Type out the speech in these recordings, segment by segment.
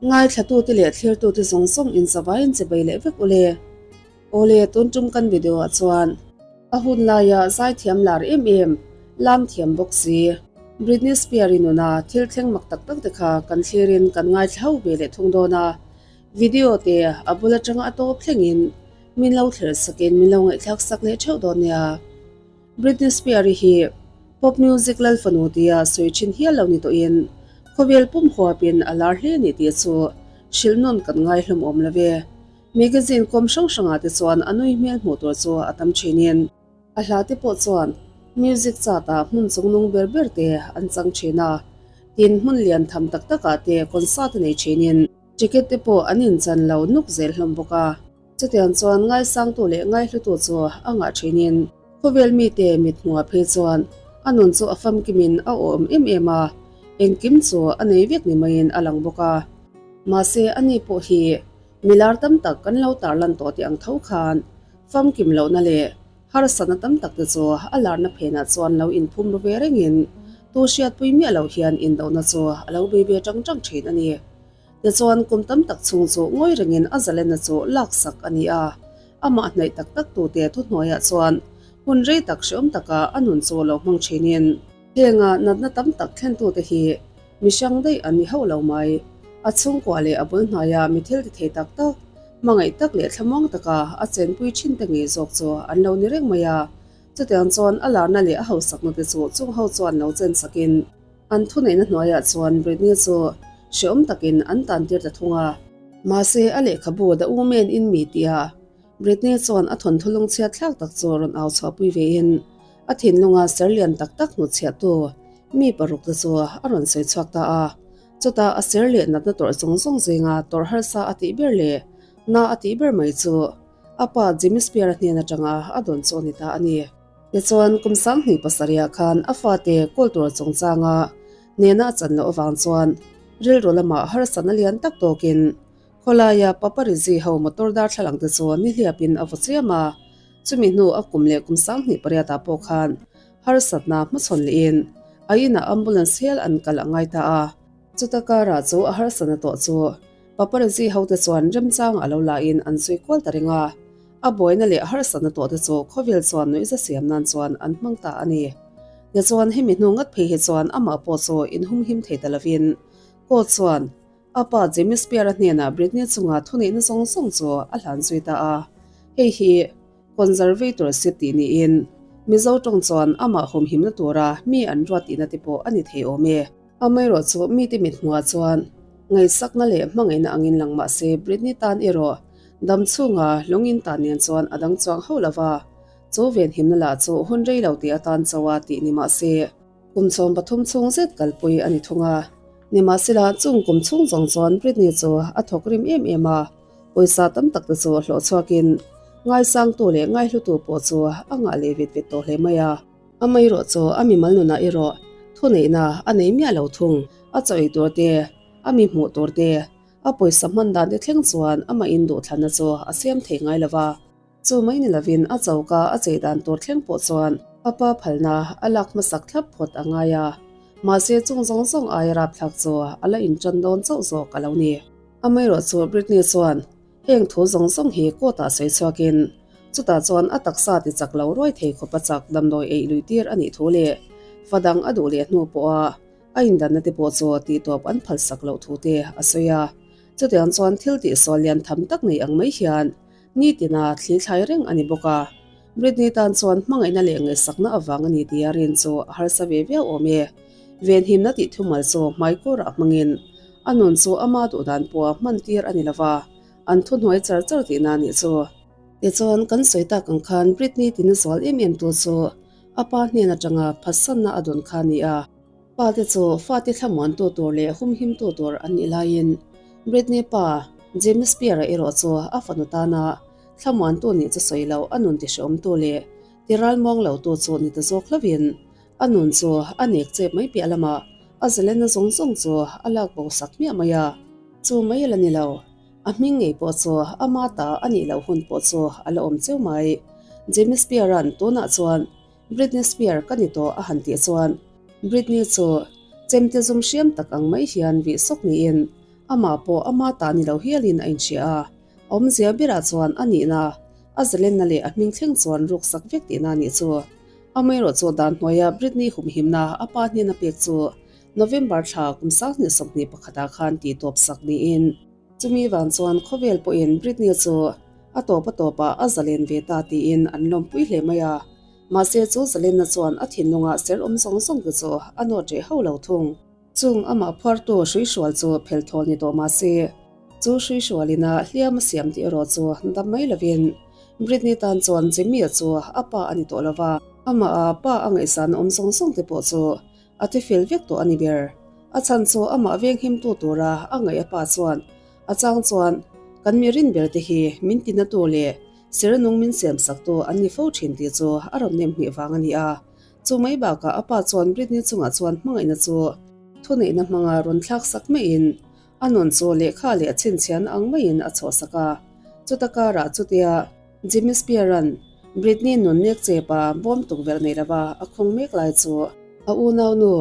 Ngaithlatute leh thlirtute zawng zawng inzavaiin che bei leh vek ule. Awle, tun tum kan video ah chuan a hun laia zaithiam lar em em, lam thiam bawk si. Britney Spears-i nuna thil thleng mak tak tak te kha kan thlirin kan ngaithla ho ve leh thung dawn a. Video te a bul atanga a tawp thlengin min lo thlir sakin min lo ngaihthlak sak leh theuh dawn nia. Britney Spears-i hi pop music lal fanu tia sawi thin hial lo ni tawhin khawvel pum huapin a lar hle ni tih chu hrilh nawn kan ngai hlawm awm lo ve. Magazine kawm hrang hrangah te chuan a nui hmel hmuh tur chu a tam thinin a hla te pawh chuan music chart ah hmun chungnung ber ber te an chang thin a, tin hmun lian tham tak takah te concert a nei thinin ticket te pawh an inchan lo nuk zel hlawm bawk a. Chutiang chuan ngaisangtu leh ngaihlutu chu a ngah thinin khawvel mite mit hmuh phei chuan a nun chu a famkimin a awm em em a, engkim chu a nei vek ni maiin a lang bawk a. Mahse ani pawh hi milar tam tak kan lo tarlan tawh tih ang tho khan famkim lohna leh harsatna tam tak te chu a larna phenah chuan lo inphum ru ve rengin tu hriatpui miah lo hian indohna chu a lo bei ve tang tang thin a ni. Tichuan, kum tam tak chhung chu ngawi rengin a zalenna chu laksak a ni a. Amah hnaih tak tak tute thuhnuaiah chuan hun rei tak hreawm taka a nun chu lo hmang thinin. Henga natna tam tak thlentute hi mi hrang daih an ni hauh lo mai. A chhungkua leh a bul hnaia mi thil ti thei tak tak, hmangaih tak leh thlamuang taka a chenpui thinte ngei zawk chu an lo ni reng mai a. Chutiang chuan a larna leh a hausakna te chu chung ho chuan lo chensakin, An thuneihna hnuaiah chuan Britney chu hreawm takin an tantir ta thung a. Mahse, a lehkhabu The Woman in Me tia Britney chuan a thawnthu lungchhiat thlak tak chu rawn au chhuahpui vein a thinlunga ser lian tak tak hnutchhiahtu mi parukte chu a rawn sawi chhuak ta a. Chutah a ser leh natna tawrh zawng zawng zinga tawrh harsa a tih ber leh na a tih ber mai chu a pa Jimmy Spear-a hnen atanga a dawn chu a ni ta a ni. Tichuan, kum 27ah khan a fate kawl tur chungchanga nena a chan loh avang chuan rilru lamah harsatna lian tak tawkin khawlaia paparazzi ho motor darthlalang te chu nihliapin a vaw chiam a. Chumi hnu a kum leh kum 28ah pawh khan harsatna hmachhawn lehin a inah ambulance hial an kal a ngai ta a. Chuta karah chu a harsatna tawh chu paparazzi hote chuan remchang a lo lahin an zui kual ta reng a. A buaina leh harsatna tawhte chu khawvel chuan nuihza siam nan chuan an hmang ta a ni. Tichuan hemi hnu ngat phei hi chuan amah pawh chu inhumhim thei ta lovin court chuan a pa Jimmy Spear-a hnenah Britney chunga thuneihna zawng zawng chu a hlan zui ta a. Hei hi conservatorship tih niin Mizo tawng chuan amah humhimna tura mi an ruat tihna te pawh a ni thei awm e. Amaherawh chu mite mithmuhah chuan ngaihsakna leh hmangaihna angin lang mah se Britney tan erawh dam chhunga lungin tan nen chuan a dang chuang hauh lo va, chu venhimna lah chu hun rei lo tih atan chauha tih ni mah se kum 13 chhung zet kalpui a ni thung a. Nimahsela chung kum chhung zawng chuan Britney chu a thawk rim em em a, pawisa tam tak te chu hlawh chhuakin ngaisangtu leh ngaihlutu pawh chu a ngah leh vet vet tawh hle mai a. Amaherawh chu a mimal nunah erawh thuneihna a nei miah lo thung. A chaw ei tur te, a mi hmuh tur te, a pawisa hman dan te thleng chuan amah in duhthlanna chu a siam thei ngai lo va. Chu mai ni lovin a choka a chei dan tur thleng pawh chuan a pa phalna a lak hmasak thlap phawt a ngai a. Mahse chung zawng zawng aia rapthlak chu a la intan dawn chauh zawk a lo ni. Amaherawh chu Britney chuan Heng thu zawng zawng hi court ah sawi chhuakin chutah chuan a taksa ti chak lo ruai thei khawp a chak damdawi ei lui tir a nih thu leh fa dang a duh leh hnu pawha a indanna te pawh chu tihtawp an phalsak loh thu te a sawi a. Chutiang chuan thil tihsual lian tham tak nei ang mai hian nitina thli thlai reng a ni bawk a. Britney tan chuan hmangaihna leh ngaihsakna avang a ni tia rin chu a harsa ve viau awm e. Venhimna tih thumal chu hmaikawrah hmangin a nun chu ama duhdan pawha hman tir a ni lova, an thuhnuai char char tihna a nih chu. Tichuan, kan sawi tak ang khan Britney tina zual em em tu chu a pa hnen atanga phatsanna a dawn kha a ni a. Pa te chu fate thlamuantu tur leh humhimtu tur an nih laiin Britney pa Jimmy Spear-a erawh chu a fanu tana thlamuantu nih chu sawi loh a nun tihrehawmtu leh tiralmuang lotu chu ni ta zawk hlauhin A nun chu a nek chep mai piah lamah a zalenna zawng zawng chu a lak bo sak hmiah mai a. Chu mai a la ni lo, a hming ngei pawh chu ama ta a nih loh hun pawh chu a la awm cheu mai. Jamie Spear-a'n tunah chuan Britney Spear ka ni tawh a han tih chuan Britney chu chemte zum hriam tak ang mai hian vih sawk niin. Amah pawh ama ta ni lo hialin a inhria a, a awmzia berah chuan a nihna, a zalenna leh a hming thleng chuan ruksak vek tihna a nih chu. Amaherawhchu dan hnuaia Britney humhimna a pa hnena pek chu November thla kum 2021 ah khan tih tawp sak niin, chumi vang chuan khawvel pawhin Britney chu a tawp a tawpah a zalen ve ta tiin an lawmpui hle mai a. Mahse chu zalenna chuan a thinlungah ser awm zawng zawng te chu a nawt reh ho lo thung. Chung amah phuartu hruihrual chu phel thawl ni tawh mah se, chu hruihrualin a hliam a siam tih erawh chu dam mai lovin Britney tan chuan Jimmy-a chu a pa a ni tawh lo va, amah a pa a ngaihsan awm zawng zawng te pawh chu a ti fel vek tawh a ni ber. A chhan chu amah venghimtu tura a ngaih a pa chuan a chang chuan kan mi rin ber te hi min tinatu leh ser nung min siam saktu an ni fo thin tih chu a rawn nem hnih vang a ni a. Chu mai bakah a pa chuan Britney chungah chuan hmangaihna chu thuneihna hmanga rawn thlak sak maiin a nun chu lehkha leh a chhinchhiahna ang maiin a chhuahsak a. Chuta karah chutia Jimmy Spear-a'n Britney nun nek chepa bawm tukverh nei lova a khung mek lai chu a unaunu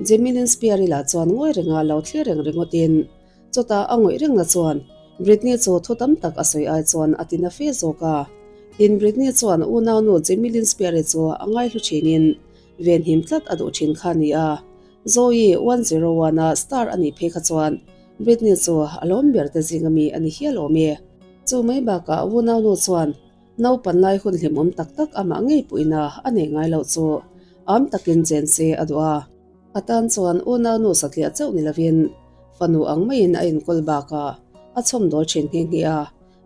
Jimmy Lynn Spear-i lah chuan ngawi renga lo thlir reng ringawtin Chutah a ngawih rengna chuan Britney chu thu tam tak a sawi ai chuan a ti na fe zawk a. Tin, Britney chuan unaunu Jamie Lynn Spears-i chu a ngaihlu thinin venhim tlat a duh thin kha a ni a. Zoey 101 a star a nih phei kha chuan Britney chu a lawm ber te zinga mi a ni hial awm e. Chu mai bakah unaunu chuan naupan lai hun hlimawm tak tak amah ngei puihna a nei ngai loh chu am takin chen se a duh a. A tan chuan unaunu satliah chauh ni lovin fanu ang maiin a inkawl bakah a chhawmdawl thin nghe nghe a.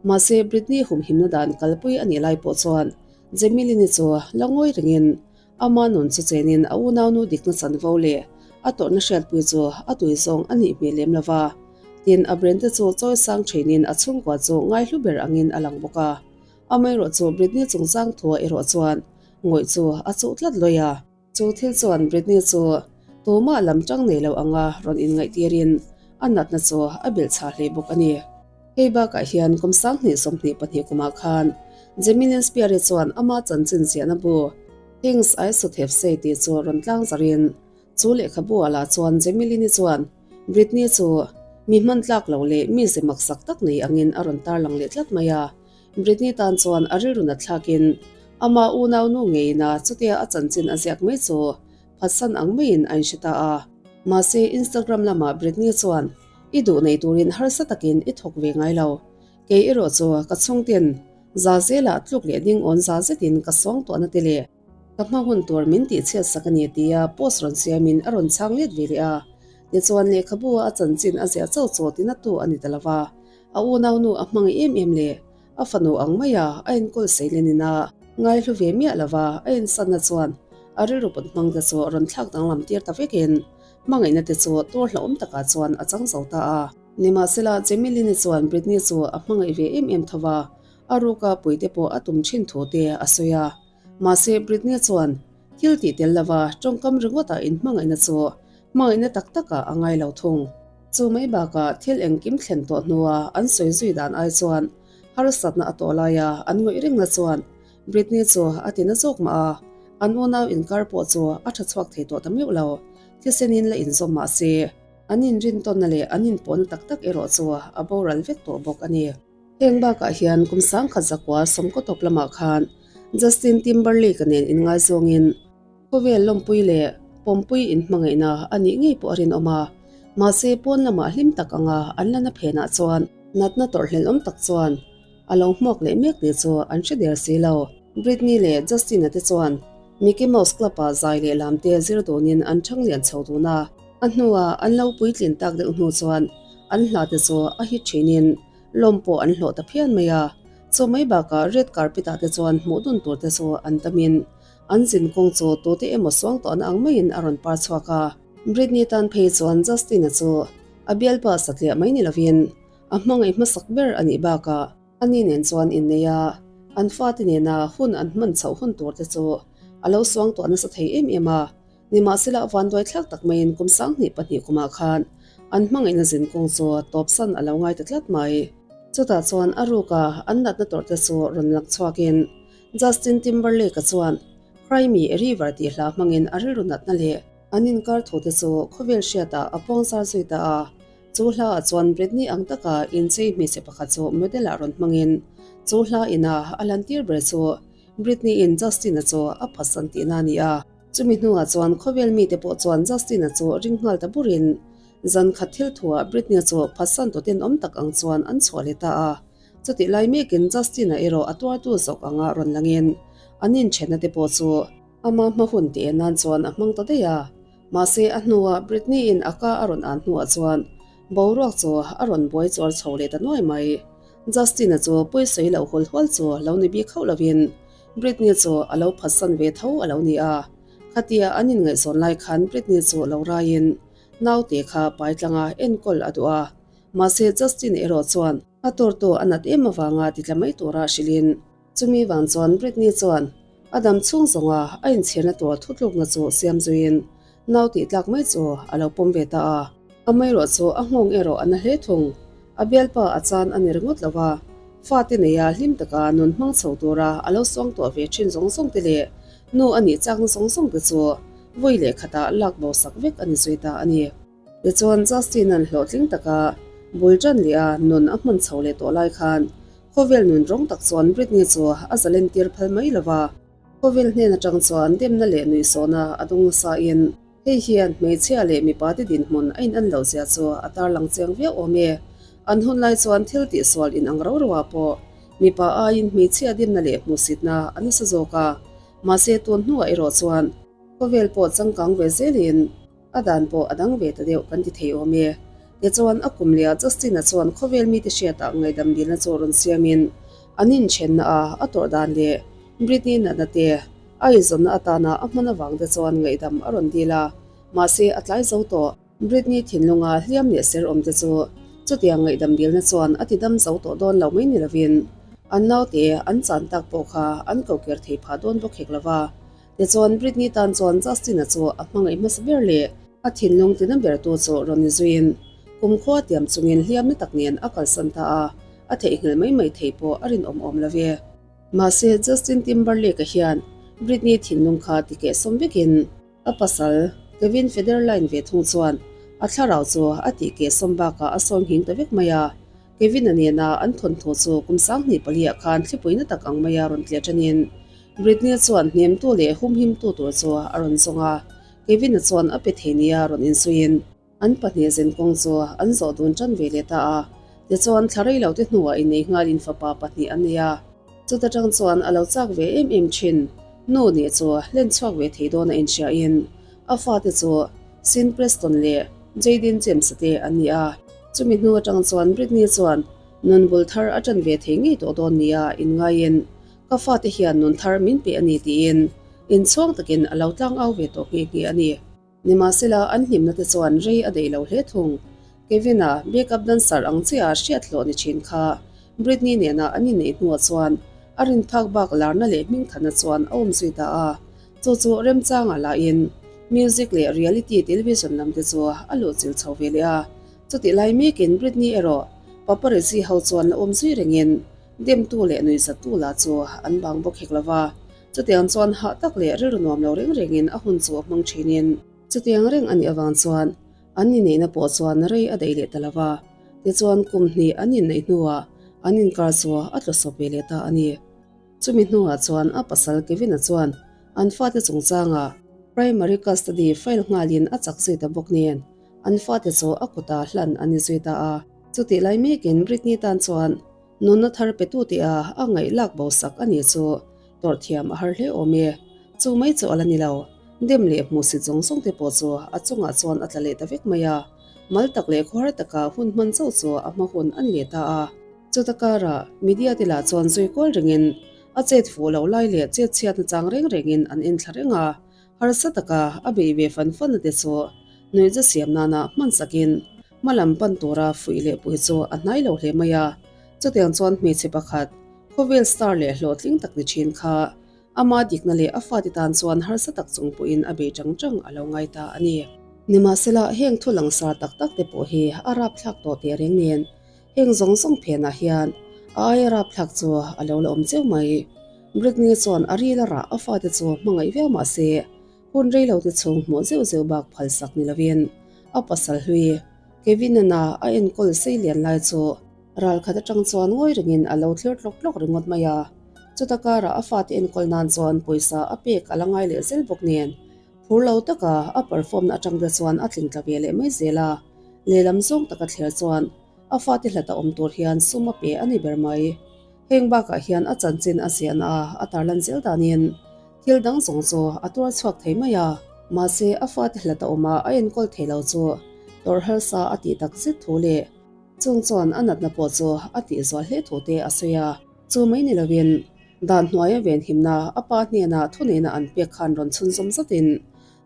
Mahse, Britney humhimna dan kalpui a nih lai pawh chuan Jamie-Lynn-i chu la ngawi rengin ama nun chu chenin a unaunu dikna chanvo leh a tawrhna hriatpui chu a tui zawng a nih hmel lem lova. Tin, a brand-te chu chawi sang thinin a chhungkua chu ngaihlu ber angin a lang bawk a. Amaherawh chu Britney chungchang thuah erawh chuan ngawih chu a chuh tlat lawi a. Chu thil chuan Britney chu tumah lam tang nei lo anga rawn inngaihtirin a natna chu a belh chhah hle bawk a ni. Hei bakah hian kum 2022 kumah khan Jamie Lynn Spears-i chuan ama chanchin ziahna bu Things I Should Have Said tih chu rawn tlang zarin chu lehkhabu ah lah chuan Jamie Lynn-i chuan Britney chu mi hman tlak lo leh mi ze maksak tak nei angin a rawn tarlang leh tlat mai a. Britney tan chuan a rilru nat thlakin ama unau nu ngeina chutia a chanchin a ziak mai chu phatsan ang maiin a inhre ta a. Mahse, Instagram lamah Britney chuan, I duh nei turin harsa takin i thawk ve ngai lo. Kei erawh chu ka chhungten za zelah tluk leh ding awn za zetin ka sawng tawhna te leh ka hma hun tur min tihchhiat sak a ni tia post rawn siamin a rawn chhang let ve leh a. Tichuan lehkhabu a chanchin a ziah chauh chaw tinatu a ni ta lo va. A unaunu a hmangaih em em leh a fanu ang maia a enkawl seilen ina ngaihlu ve miah lova a ensanna chuan a rilru put hmang te chu rawn thlak danglam tir ta vekin hmangaihna te chu tur hlauhawm takah chuan a chang zo ta a. Nimahsela, Jamie-Lynn-i chuan Britney chu a hmangaih ve em em tho va, a ruka puite pawh a tum thin thu te a sawi a. Mahse, Britney chuan thil tih tel lova tawngkam ringawta inhmangaihna chu hmangaihna tak takah a ngai lo thung. Chu mai bakah thil engkim thlen tawh hnua an sawi zui dan ai chuan harsatna a tawh laia an ngawih rengna chuan Britney chu a ti na zawk mah a, an unau inkar pawh chu a tha chhuak thei tawh ta meuh lo. Thisenin la inzawm mah se, an inrintawnna leh an inpawhna tak tak erawh chu a boral vek tawh bawk a ni. Heng bakah hian kum 10,000 sawmkaw tawp lamah khan Justin Timberlake-a nen inngaizawngin khawvel lawmpui leh pawmpui inhmangaihna a nih ngei pawh a rinawm a. Mahse, pawn lamah hlim tak anga an la na phenah chuan natna tawrhhlelhawm tak chuan a lo hmuak leh mek tih chu an hre der si lo. Britney leh Justin-a te chuan Mickey Mouse Club-ah zai leh lam te zir dunin an chhang lian chho dun a. A hnuah an lo puitlin tak deuh hnu chuan an hla te chu a hit thinin lawm pawh an hlawh ta phian mai a. Chaw mai bakah red carpet ah te chuan hmuh dun tur te chu an tamin an zin kawng chu tute emaw suang tawhna ang maiin a rawn par chhuak a. Britney tan phei chuan Justin-a chu a bialpa satliah mai ni lovin a hmangaih hmasak ber a nih bakah ani nen chuan innei a, an fate nena hun an hman chhoh hun tur te chu a lo suang tawh nasa thei em em a. Nimahsela vanduai thlak tak maiin kum 2002 kumah khan an hmangaihna zin kawng chu tawpsan a lo ngai ta tlat mai. Chutah chuan a ruka an natna tawrhte chu rawn lang chhuakin Justin Timberlake-a chuan Cry Me a River tih hla hmangin a rilru natna leh an inkar thute chu khawvel hriatah a puangzar zui ta a. Chu hla ah chuan Britney ang taka inchei hmeichhe pakhat chu model ah rawn hmangin chu hla ina a lantir ber chu Britney in Justin-a chu a phatsan tihna a ni a. Chumi hnuah chuan khawvel mite pawh chuan Justin-a chu ring nghal ta burin zan khat thil thuah Britney-a chu phatsan tu tenawm tak ang chuan an chhuah leh ta a. Chutih lai mekin Justin-a erawh a tuartu zawk anga rawn langin an inthenna te pawh chu ama hma hun tih en nan chuan a hmang ta daih a. Mahse a hnuah Britney-in a ka a rawn an hnuah chuan boruak chu a rawn buai chuar chho leh ta nuai mai. Justin-a chu pawisawi loh hul hual chu lo ni bik hauh lovin Britney chu a lo phatsan ve tho a lo ni a. Khatia an inngaihzawn lai khan Britney chu lo raiin naute kha pai tlanga enkawl a duh a. Mahse Justin erawh chuan a tawrtu a nat em avanga titla mai tura hrilhin chumi vang chuan Britney chuan a dam chhung zawnga a inchhirna tur thutlukna chu siam zuiin nau tih tlak mai chu a lo pawm ve ta a. Amaherawh chu a nghawng erawh a na hle thung. A bialpa a chan a ni ringawt lo a, fate neia hlim taka nun hmang chho tura a lo suang tuah ve thin zawng zawng te leh nu a nih chakna zawng zawng te chu vawi leh khatah lak bo sak vek a ni zui ta a ni. Tichuan Justin-a'n hlawhtling taka bul tan leh a nun a hman chho leh tawh lai khan khawvel nun rawng tak chuan Britney chu a zalen tir phal mai lo va. Khawvel hnen atang chuan demna leh nuihsawhna a dawng nasa in hei hian hmeichhia leh mipa te dinhmun a in an loh zia chu a tarlang chiang viau awm e. An hun lai chuan thil tihsual in ang ro ro ah pawh mipa aiin hmeichhia demna leh hmuhsitna a nasa zawk a. Mahse tun hnuah erawh chuan khawvel pawh changkang ve zelin A dan pawh a dang ve ta deuh kan ti thei awm e. Tichuan a kum leh ah Justin-a chuan khawvel mite hriatah ngaihdam dilna chu rawn siamin an inthenna a a tawrh dan leh Britney natna te a eizawnna atana a hman avang te chuan ngaihdam a rawn dil a, mahse a tlai zo tawh. Britney thinlunga hliam leh ser awm te chu chutiang ngaihdam dilna chuan a ti dam zo tawh dawn lo mai ni lovin an naute an chan tak pawh kha an kokir thei phah dawn bawk hek lova. Tichuan Britney tan chuan Justin-a chu a hmangaih hmasa ber leh a thinlung tina bertu chu rawn ni zuiin kumkhua tiam chungin hliamna tak nen a kalsan ta a, a theihnghilh mai mai thei pawh a rinawm awm lo ve. Mahse Justin Timberlake-a hian Britney thinlung kha tikehsawm vekin a pasal Kevin Federline ve thung chuan a thlarau chu a tihkehsawm bakah a sawn nghing ta vek mai a, Kevin-a nena an thawnthu chu kum 2004 ah khan thlipuina tak ang maia rawn tliah ṭanin Britney chuan hnemtu leh humhimtu tur chu a rawn zawng a, Kevin-a chuan a pe thei nia rawn insuiin an pahnih zinkawng chu an zawh dun ṭan ve leh ta a. Tichuan thla rei lo te hnuah innei nghalin fapa pahnih an nei a, chuta ṭang chuan a lo chak ve em em ṭhin. Nu nih chu hlen chhuak ve thei dawn a inhriain a fate chu Sean Preston leh Jayden James-a te an ni a. Chumi hnu aṭang chuan Britney chuan nun bul thar a ṭan ve thei ngei tawh dawn nia inngaiin Ka fate hian nun thar min pe a ni tiin inchhuang takin a lo tlang au ve tawh nghe nghe a ni. Nimahsela an hlimna te chuan rei a daih lo hle thung. Kevin-a backup dancer ang chiah a hriat hlawh ni thin kha Britney nena an inneih hnuah chuan a rinphak bak larna leh hmingthanna chuan a awm zui ta a. Chu chu remchangah lahin music leh reality television lam te chu a luhchilh chho ve leh a. Chutih lai mekin Britney erawh paparazzi ho chuan la awm zui rengin Demtu leh nuihzattu lah chu an bang bawk hek lo va, chutiang chuan hah tak leh rilru nuam lo reng rengin a hun chu a hmang thinin. Chutiang reng a nih avang chuan an inneihna pawh chuan rei a daih leh ta lo va, tichuan kum hnih an inneih hnuah an inkar chu a tlu sawp ve leh ta a ni. Chumi hnuah chuan a pasal Kevin-a chuan an fate chungchangah primary custody file nghalin a chak zui ta bawk nen an fate chu a kutah hlan a ni zui ta a. Chutih lai mekin Britney tan chuan Nunna thar pe tu tih a a ngaih lak bo sak a nih chu tawrh thiam a har hle awm e. Chu mai chu a la ni lo. Dem leh hmuhsit zawng zawng te pawh chu a chungah chuan a tla leh ta vek mai a. Mal tak leh khuar taka hun hman chauh chu a hma hun a ni leh ta a. Chuta karah media te lah chuan zui kual rengin a chet fuh loh lai leh chet chhiatna chang reng rengin an en thla reng a. Harsa taka a beih ve fan fan a te chu nuihza siam nana hman sakin hma lam pan tura fuih leh pui chu a hnai lo hle mai a. Chutiang chuan hmeichhe pakhat khawvel star leh hlawhtling tak ni thin kha ama dikna leh a fate tan chuan harsa tak chung pawhin a bei tang tang a lo ngai ta a ni. Nimahsela heng thu langsar tak tak te pawh hi a rapthlak tawh teh reng nen heng zawng zawng phenah hian a aia rapthlak chu a lo la awm cheu mai. Britney chuan a ril a rah a fate chu hmangaih viau mah se hun rei lo te chhung hmuh zeuh zeuh bak phalsak ni lovin a pasal hlui. Kevin-a a enkawl sei lian lai chu ral khat atang chuan ngawi rengin a lo thlir tlawk tlawk ringawt mai a. Chuta karah a fate enkawl nan chuan pawisa a pek a la ngai leh zel bawk nen phur lo taka a perform na atang te chuan a tling tla ve leh mai zel a. Lehlam zawng taka thler chuan a fate hlata awm tur hian sum a pe a ni ber mai. Heng bakah hian a chanchin a ziahna a a tarlan zel danin thil dang zawng chu a tuar chhuak thei mai a, mahse a fate hlata awma a enkawl thei lo chu tawrh harsa a tih tak zet thu leh chung chuan a natna pawh chu a tih zual hle thu te a sawi a. Chu mai ni lovin dan hnuaia venhimna a pa hnenah thuneihna an pek khan rawn chhunzawm zatin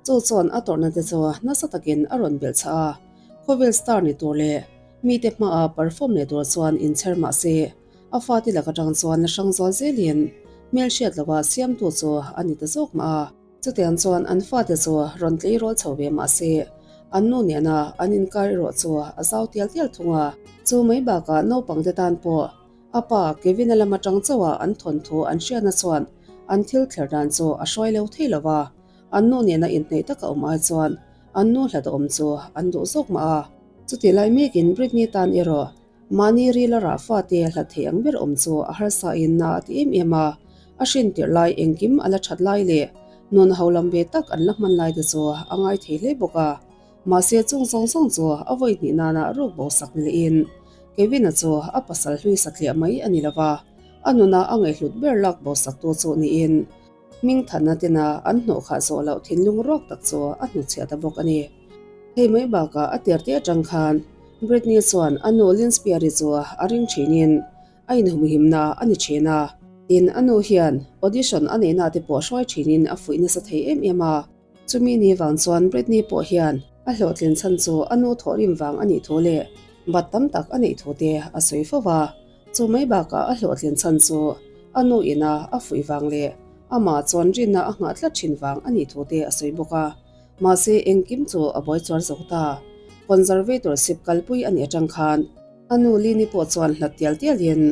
chu chuan a tawrhna te chu nasa takin a rawn belh chhah a, khawvel star ni tur leh mite hmaah perform leh tur chuan inchher mah se A fate lak atang chuan la hrang zual zelin hmel hriat lova siamtu chu a ni ta zawk mah a. Chutiang chuan an fate chu rawn tleirawl chho ve mah se, an nu nena an inkar erawh chu a zau tial tial thung a. Chu mai bakah naupangte tan pawh a pa Kevin-a lam atang chauha an thawnthu an hriatna chuan an thil thler dan chu a hruai lo thei lo va, an nu nena inhneih taka awm ai chuan an nu hlat a awm chu an duh zawk mah a. Chutih lai mekin Britney tan erawh Mahni ril a rah fate hlat thei ang ber awm chu a harsa in na a ti em em a, a hrin tirh lai engkim a la that lai leh nun ho lam ve tak an la hman lai te chu a ngai thei hle bawk a. Mahse chung zawng zawng chu a vawi hnih nana ruk bo sak ni lehin Kevin-a chu a pasal hlui satliah mai a ni lova, a nuna a ngaihhlut ber lak bo saktu chu niin hmingthanna tena an hnawhkhah zawh loh thinlung ruak tak chu a hnuchhiah ta bawk a ni. Hei mai bakah a tirte atang khan Britney chuan a nu Lynn Spear-i chu a ring thinin a inhumhimna a ni thin a. Tin, a nu hian audition a neihna te pawh hruai thinin a fuih nasa thei em em a. Chumi ni vang chuan Britney pawh hian a hlawhtlin chhan chu a nu thawhrim vang a nih thu leh bat tam tak a neih thu te a sawi fo va. Chu mai bakah a hlawhtlin chhan chu a nu ina a fuih vang leh amah chuan rinna a nghah tlat thin vang a nih thu te a sawi bawk a. Mahse, engkim chu a buai chuar zo ta. Conservatorship kalpui a nih atang khan a nu Lini pawh chuan hlat tial tialin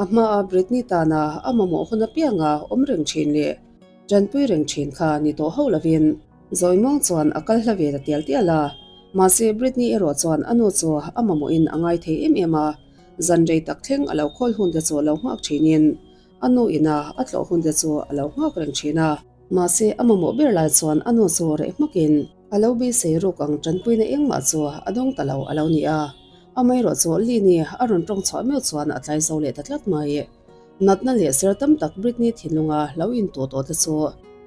a hmaa Britney tana a mamawh hun apianga awm reng thin leh tanpui reng thin kha ni tawh hauh lovin Zawimuang chuan a kal hla ve ta tial tial a. Mahse, Britney erawh chuan a nu chu a mamawhin a ngai thei em em a, zan rei tak thleng a lo khawl hun te chu lo nghak thinin a nu ina a tlawh hun te chu a lo nghak reng thin a. Mahse, a mamawh ber lai chuan a nu chu reh hmakin a lo beisei ruk ang tanpuina engmah chu a dawng ta lo a lo ni a. Amaherawh chu Lini a rawn tawng chhuah meuh chuan a tlai zo leh ta tlat mai. Natna leh ser tam tak Britney thinlunga lo intuh tawh te chu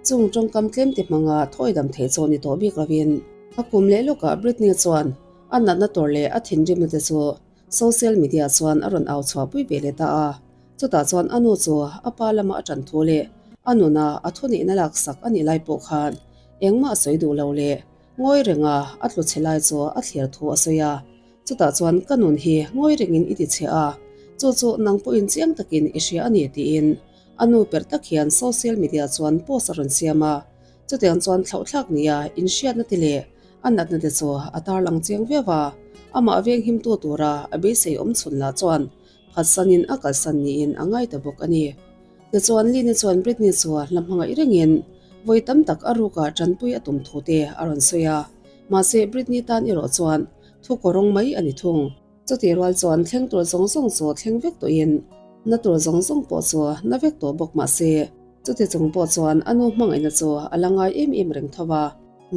chung tawngkam tlem te hmanga thawi dam theih chu ni tawh bik lovin a kum leh lawkah Britney chuan a natna tur leh a thinrimna te chu Social media chuan a rawn au chhuahpui ve leh ta a, chutah chuan a nu chu a pa lama a ṭan thu leh a nuna a thunihna laksak a nih lai pawh khan engmah a sawi duh lo leh ngawi renga a tlu chhe lai chu a thlir thu a sawi a, chutah chuan ka nun hi ngawi rengin i ti chhe a, chu chu nang pawhin chiang takin i hria a ni tiin a nu perh tak hian social media chuan post a rawn siam a, chutiang chuan thlauhthlak nia inhriatna te leh A natna te chu a tarlang chiang viau a, amah venghimtu tura a beisei awm chhun lah chuan phatsanin a kalsan niin a ngai ta bawk a ni. Tichuan Lini chuan Britney chu hla hmangaih rengin vawi tam tak a rukah tanpui a tum thu te a rawn sawi a, mahse Britney tan erawh chuan thu kawrawng mai a ni thung. Chutih rual chuan thleng tur zawng zawng chu thleng vek tawhin na tur zawng zawng pawh chu na vek tawh bawk mahse chuti chung pawh chuan a nu hmangaihna chu a la ngai em em reng tho a.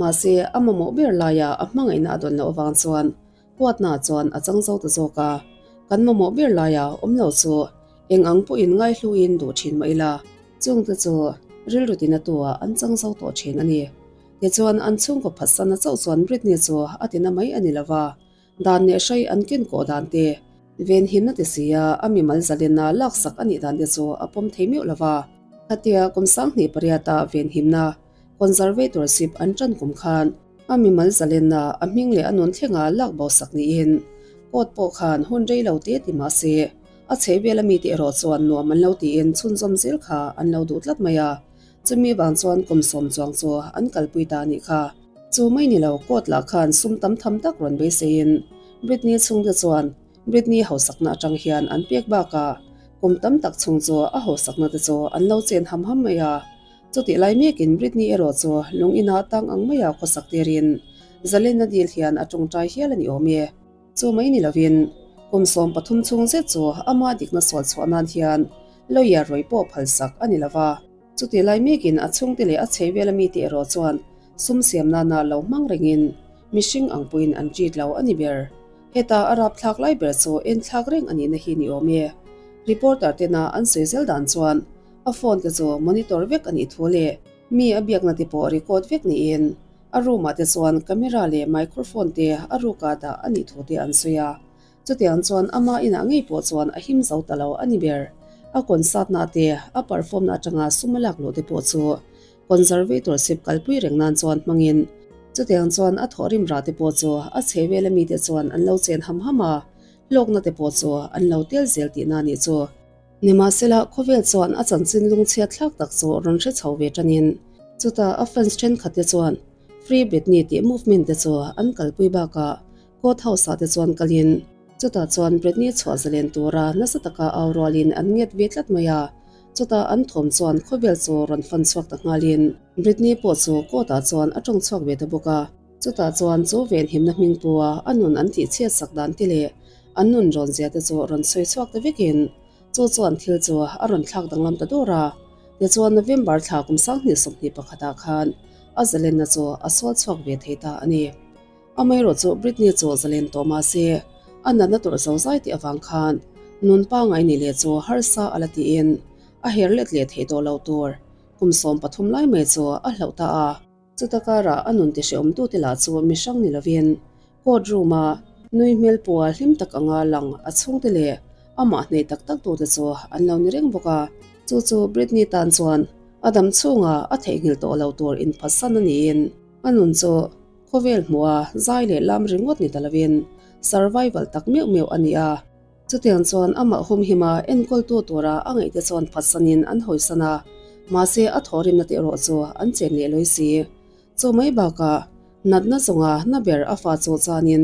Mahse a mamawh ber laia a hmangaihna a dawn loh avang chuan huatna chuan a chang zo ta zawk a. Kan mamawh ber laia awm lo chu eng ang pawhin ngaihluin duh thin mah ila chungte chu rilru tina tuah an chang zo tawh thin a ni. Tichuan an chhungkaw phatsanna chauh chuan Britney chu a tina mai a ni lova. Dan leh hrai an ken kawh dan te, venhimna ti sia a mimal zalenna laksak a nih dan te chu a pawm thei meuh lova. Khatia kum 28 a venhimna, conservatorship, an tan kum khan a mimal zalenna a hming leh a nun thlenga lak bo sak niin court pawh khan hun rei lo te ti mah se a chhehvel a mite erawh chuan nuam an lo tiin chhunzawm zel kha an lo duh tlat mai a. Chumi vang chuan kum sawm chuang chu an kalpui ta a nih kha. Chu mai ni lo, court lah khan sum tam tham tak rawn beiseiin Britney chhungte chuan Britney hausakna atang hian an pek bakah kum tam tak chhung chu a hausakna te chu an lo chen ham ham mai a. Chutih lai mekin Britney erawh chu lung inah tang ang maia khawsak tirin zalenna dil hian a tawngtai hial a ni awm e. Chu mai ni lovin, kum 13 chhung zet chu ama dikna sual chhuah nan hian lawyer rawih pawh phalsak a ni lo va. Chutih lai mekin a chhungte leh a chhei vela mite erawh chuan sum siam nana lo hmang rengin mihring ang pawhin an treat lo a ni ber. Heta a rapthlak lai ber chu enthlak reng a nihna hi ni awm e. Reporter tena an sawi zel dan chuan a phone te chu monitor vek a nih thu leh mi a biakna te pawh record vek niin a room ah te chuan camera leh microphone te a ruka dah a nih thu te an sawi a. Chutiang chuan ama inah ngei pawh chuan a him zo ta lo a ni ber. A concert-na te, a perform-na atanga sum a lak luh te pawh chu conservatorship kalpui reng nan chuan hmangin chutiang chuan a thawhrim rah te pawh chu a chhe vela mite chuan an lo chen ham ham a, hlawkna te pawh chu an lo tel zel tihna a nih chu. Nimahsela, khawvel chuan a chanchin lungchhiat thlak tak chu rawn hre chho ve tanin chutah a fans thenkhat te chuan Free Britney tih movement te chu an kalpui bakah Court house ah te chuan kalin chutah chuan Britney chhuah zalen tura nasa taka au rualin an nget ve tlat mai a, chutah an thawm chuan khawvel chu rawn fan chhuak ta nghalin Britney pawh chu court ah chuan a tawng chhuak ve ta bawk a, chutah chuan chu venhimna hming pua a nun an tih chhiat sak dan te leh an nun rawn zia te chu rawn sawi chhuak ta vekin chu chuan thil chu a rawn thlak danglam ta dawr a, tichuan November thla kum 2021 ah khan a zalenna chu a sual chhuak ve thei ta a ni. Amaherawh chu Britney chu zalen tawh mah se, a natna tawrh zo zai tih avang khan nun pangngai nih leh chu harsa a la tiin a her let leh theih tawh lo tur kum 13 lai mai chu a hlauh ta a. Chuta karah a nun tihrehawmtute lah chu mihrang ni lovin court room-a nui hmel pua hlim tak anga lang a chhungte leh amah hneih tak tak tute chu an lo ni reng bawk a. Chu chu Britney tan chuan a dam chhunga a theihnghilh tawh lo tur inphatsan a niin a nun chu Khawvel hmuha zai leh lam ringawt ni ta lovin survival tak meuh meuh a ni a. Chutiang chuan amah humhima enkawltu tura a ngaihte chuan phatsanin an hawisan a, mahse a thawhrimna te erawh chu an chen leh lawi si. Chu mai bakah natna zawnga na ber a fa chu chuanin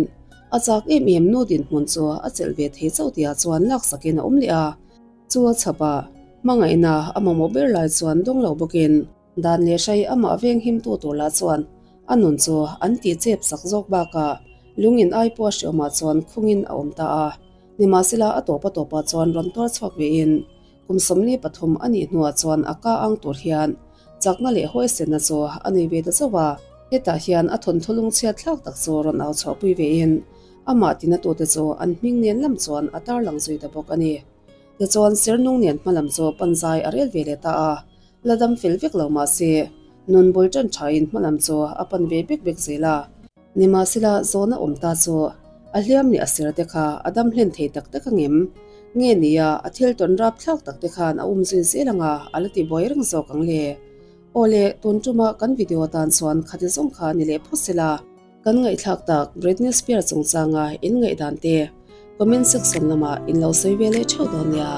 a chak em em nu dinhmun chu a chelh ve thei chauh tihah chuan laksakin a awm leh a. Chu a chhapah hmangaihna a mamawh ber lai chuan dawng lo bawkin Dan leh hrai amah veng himtu tur lah chuan a nun chu an tih chep sak zawk bakah lungin ai pawh a hreawmah chuan khungin a awm ta a. Nimahsela a tawp a tawpah chuan rawn tuar chhuak vein kum 43 a nih hnuah chuan a ka ang tur hian chakna leh huaisenna chu a nei ve ta zauh a. Hetah hian a thawnthu lungchhiat thlak tak chu rawn au chhuahpui vein amah tinatute chu an hming nen lam chuan a tarlang zui ta bawk a ni. Tichuan Sernung nen hmalam chu panzai a rel ve leh ta a. La dam fel vek lo mah se, nun bul tan thain hmalam chu a pan ve bek bek zel a. Nimahsela, zawhna awm ta chu a hliam leh a ser te kha a dam hlen thei tak tak angem? Nge nia, a thil tawn rap thlak tak te khan a um zui zel anga a la ti buai reng zawk ang le? Awle, tun tuma kan video atan chuan khati zawng kha ni leh phawt sela. Kan ngaihthlak tak Britney Spears chungchanga in ngaihdan te comment section lamah in lo sawi ve leh theuh dawn nia.